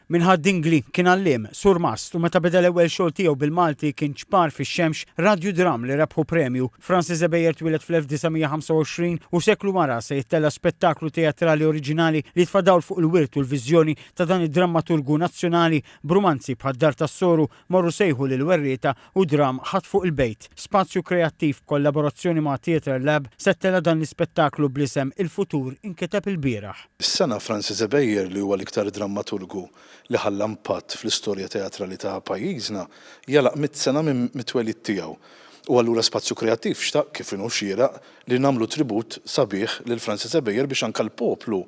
Minn Ħad-Dingli kien għalliem, surmast u meta beda l-ewwel xogħol tiegħu bil-Malti kien Ċpar fix-Xemx, radju-dramm li rebħu premju. Francis Ebejer twieled fl-1925 u seklu wara se jittella' spettaklu teatrali oriġinali li jitfa' dawl fuq il-wirt u l-viżjoni ta' dan id-drammaturgu nazzjonali b'rumanzi bħad-Dar tas-Soru, Morru Sejħu lill-Werrieta u dramm Ħadd Fuq il-Bejt. Spazju Kreattiv b'kollaborazzjoni ma' Theatre Lab se ttella' dan l-ispettaklu bl-isem Il-Futur Inkiteb Ilbieraħ. Is-sena Francis Ebejer li huwa l-iktar drammaturgu li ħalla impatt fl-istorja teatrali ta' pajjiżna jagħlaq mitt sena minn mit-twelid tiegħu u allura Spazju Kreattiv xtaq kif inhu xieraq li nagħmlu tribut sabiħ lil Francis Ebejer biex anke l-poplu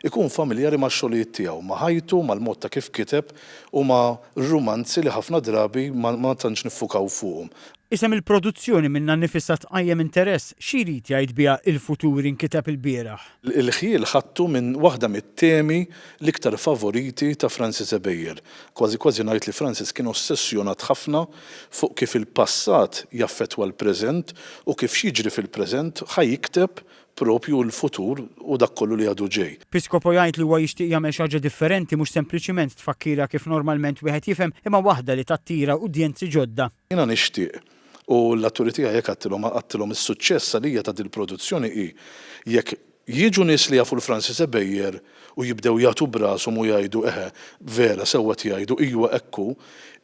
jkun familjari max-xogħlijiet tiegħu, ma' ħajtu, mal-mod ta' kif kiteb u ma' rumanzi li ħafna drabi ma tantx niffukaw fuqhom. Isem il-produzzjoni minnha nnifisha tqajjem interess, xi jrid jgħid biha Il-futur inkiteb ilbieraħ? Il-ħjiel ħadtu minn waħda mit-temi l-iktar favoriti ta' Francis Ebejer. Kważi kważi ngħid li Francis kien ossessjonat ħafna fuq kif il-passat jaffettwa l-preżent u kif x'jiġri fil-preżent ħa jikteb proprju l-futur u dak kollu li għadu ġej. Piscopo jgħid li huwa jixtieq jagħmel xi ħaġa differenti mhux sempliċiment tfakkira kif normalment wieħed jifhem imma waħda li tattira udjenzi ġodda. Jiena nixtieq, u l-atturi tiegħi hekk għedtilhom, għedtilhom is-suċċess għalija ta' dil-produzzjoni hi jekk Jiġu nies li jafu 'l Francis Ebejer u jibdew jagħtu b'rashom u jgħidu eħe, vera, sewwa qed jgħidu, ijwa hekk hu,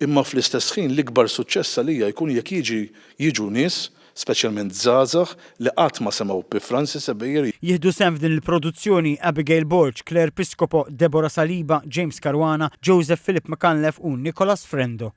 imma fl-istess ħin l-ikbar suċċess għalija jkun jekk jiġi jiġu nies, speċjalment żgħażagħ, li qatt ma semgħu bi Francis Ebejer. Jieħdu sehem f'din il-produzzjoni Abigail Borg, Claire Piscopo, Deborah Saliba, James Caruana, Joseph Philip Micallef u Nicholas Frendo.